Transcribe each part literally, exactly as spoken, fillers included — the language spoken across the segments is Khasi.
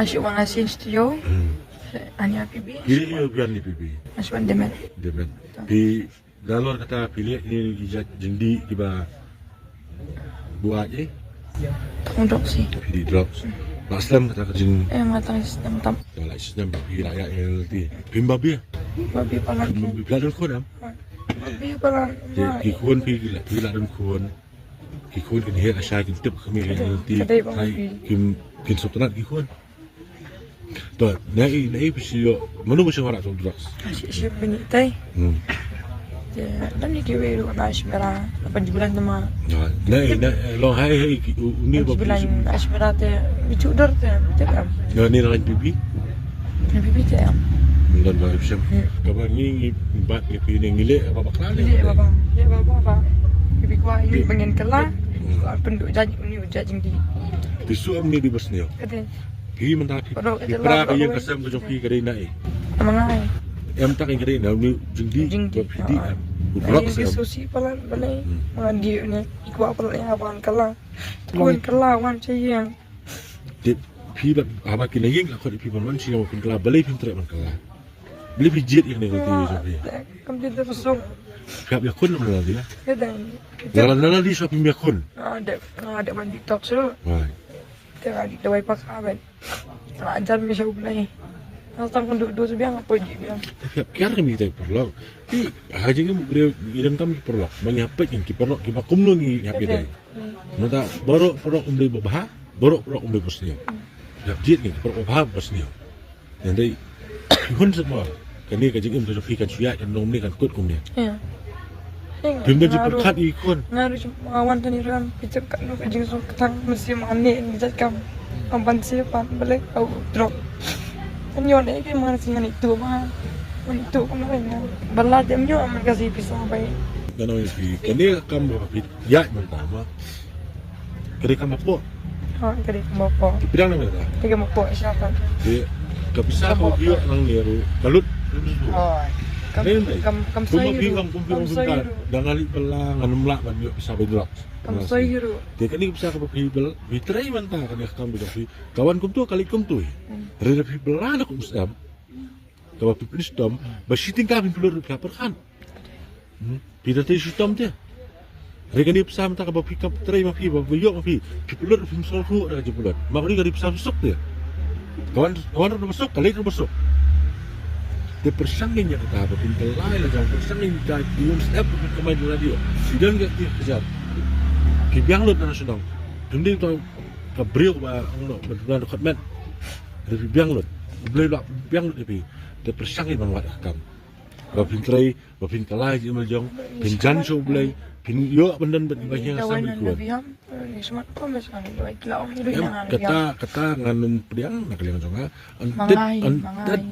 Shu wan asin studio. Hmm. Ania P B. Phi leh ïa u brand ne P B? Shu wan Demet. Demet. Phi da lor kata phi leh ïa ki jait jingdih kiba buaid eh? Tang drugs hi. Phi dih drugs. Ba slem kata ka jing. Eh, ma tang slem tam. Tang la slem phi la ïa ïa ti. Phim babe? Babe palat. Phim babe, phi la don khun em? Babe palat. Ki khun phi la, phi la don khun. Ki khun kin heh lashai, kin tip khmih ïa ti. Ka dei ba ma phi. Kin, kin sngewtynnat ki khun. To, naei, naei phi shu ïoh, mano ba shu wanrah drugs? Shi, shi bini tai. Hmm. Te, dang ni kiwei ruh na Ashmira, na Panjbilan te ma. Naei, naei, long hai, hai, ki, u, uni ba Panjbilan, Ashmira te, bichu dor te, te em. Ni na P B? P B te em. Don ba phi shem. Hmm. Kaba ngi, ngi bat ngi phi ne ngi leh ba bakla ne. Leh ba ba, leh ba ba ba. Phi kwah ïa ba ngin kylla. Hmm. Kwah pynduh jait uni u jait jingdih. Phi shu em ni dei ba sniew. Ka dei. Phi mynta phi, phi pra ka ïing ka sem ka jong phi ka dei naei? Em nga ai. Em ta ka dei na u jingdih. Jingdih. Phi dih em? U drugs em? Ki susi palat balei. Hmm. Nga dih ne. Ki kwah palat ïa ban kylla. Wan kylla wan sha ïing. Te phi ba haba ki na ïing la khot phi ban wan sha ïing ban kylla, balei phim treh ban kylla? Balei phi jied ïa kane ka lynti jong phi? Kam jied da phi suk. Phi hap ïa khun na la dei? Ïa dei. Na la, na la dei shuwa phim ïa khun. Ah, dei. Ah, dei ban detox shuwa. Right. Te ka dei dawai pakha ban. Ka jan mi sha U Blei. Nga tang kynduh duh biang, nga poi biang. Te phi hap kiar kane te paralok. Te ha jingim u briew ngi donkam ki paralok. Ma ngi hap peit ngi ki paralok kiba kumno ngi hap ïa dei. Mynta baroh paralok um dei ba bha, baroh paralok um dei ba sniew. Phi hap jied ngi ki paralok ba bha ba sniew. Hynrei phi hun suk mo, kane ka jingim ka jong phi kan shu ïaid kan long kumne, kan kut kumne. Ïa. Phim don jingpyrkhat ïa ki khun. Nga ruh shu wan tang ïa ran phi check katno ka jingsuk ka tang mynsiem, ane ngi jait kam. Kam ban siew pat balei ka u drop. Kan ïoh ne ki man siew ngan ïoh tu ma. Ngan ïoh tu kumno ngan. Ba la jem ïoh man ka siew pisa bai. Ngan ong ïa phi kane ka kam ba phi ïaid mynta ma. Ka dei kam hapoh. Ha, ka dei kam hapoh. Ki pdiang na mynta. Ka dei kam hapoh, siapa? Ka pisa ka ïoh nangne ruh ka lut. Ha. Kam, kam, kam soi ruh. Kum phi ong, kum phi ong, da nga leit bylla ngan ym lah ban ïoh pisa bai drugs. Kam soi ruh. Te kane ka pisa kaba phi bylla, phi trei mynta kane ka kam ba jong phi. Ka wan kumto, ka leit kumto. Hmm. Hynrei lada phi bylla na ka um syiem. Kaba phi pynshitom, ba shi tyngka phin pynlut ruh phi hap pyrkhat. Hmm? Phi da trei shitom te. Hynrei kane pisa mynta kaba phi kam trei ma phi, ba ïoh ma phi, phi pynlut ruh phim sngewthuh da ka jingpynlut. Ma kane ka dei pisa suk te. Ka wan, ka wan ruh ba suk, ka leit ruh ba suk. Te pyrshang ngin ïa kata ba phin kylla ïa la jong, pyrshang ngin ïa ka, phi ym step ba phin kamai da la dei. Phi don ka kti ka jam. Phi biang lut na shnong. Phin dei tang ka briew ba, ong noh, ba duna da khot met. Hynrei phi biang lut. U Blei u la biang lut ïa phi. Te pyrshang ïa ban wad ïa ka kam. Ba phin trei, ba phin kylla ïa ka jingim la jong, phin jan sha U Blei, phin ïoh ban don bad kiba ïeng ha sem bad ki khun. Em, kata, kata ngan ym pdiang na ka liang jong nga. Ynda,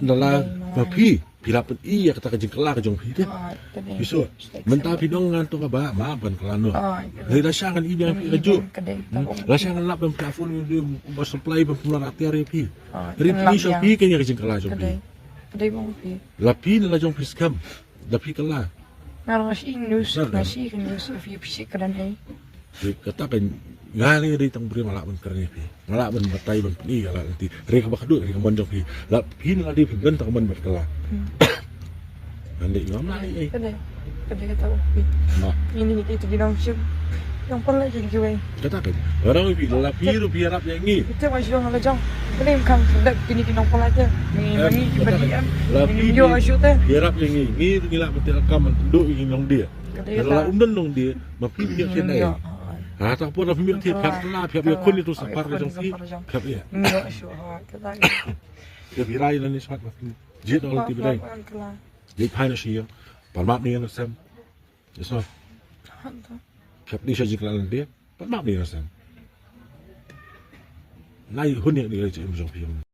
ynda la ma phi. Phi la pyni ïa kata ka jingkylla ka jong phi te. Phi shu. Mynta phi ong ngan to kaba, ma ban kylla noh. Hynrei lashai ngan i biang phi kajuh. Hmm? Lashai ngan lap ban phi phone, ba supply ban phi la tiar ïa phi. Hynrei phi shu phi kane ka jingkylla jong phi. La phi na la jong phi skhem. Da phi kylla. Nga ruh nga shu news, nga shu news phi phi shu kren hi. Te kata ka nga ne dei tang briew nga lah ban kren ïa phi. Nga lah ban batai ban pyni ïa la lynti. Re kaba khadduh re ka mon jong phi. La phi na la dei phi don tang ka mon bad kylla. Hmm. Ngan dei ngam lah dei. Ka dei. Ka dei kata u phi. Nah. Ini ni itu ginang shim. Nongpynlait jong kiwei. Kata phi. Barang phi la phi ruh phi ïarap ïa ngi. Ite ma shu la jong. Kane kham shu dep kine ki nongpynlait te. Ngi ngi ki ba dei em. La phi ïarap ïa ngi. Ngi ruh ngi lah ban teh kam ban tynduh ïa ngi nongdie. Ka dei kata. La um don nongdie. Ma phi phi ïa kin ai. Ha ta por la phi ïa thied phi ïa khun ïa tu sa par ka jong phi. Phi ïa. Ngi ïa shu ha kata. Ïa phi rai la ni smat ma phi. Jied ong ti bdai. Jied phai na shi ïa. Pan map ni ïa na sem. Yes no. Phi ïa di sha jingkhlaiñ lynti. Pan map ni ïa na sem. Nai hun ïa ni ïa jingim jong phi.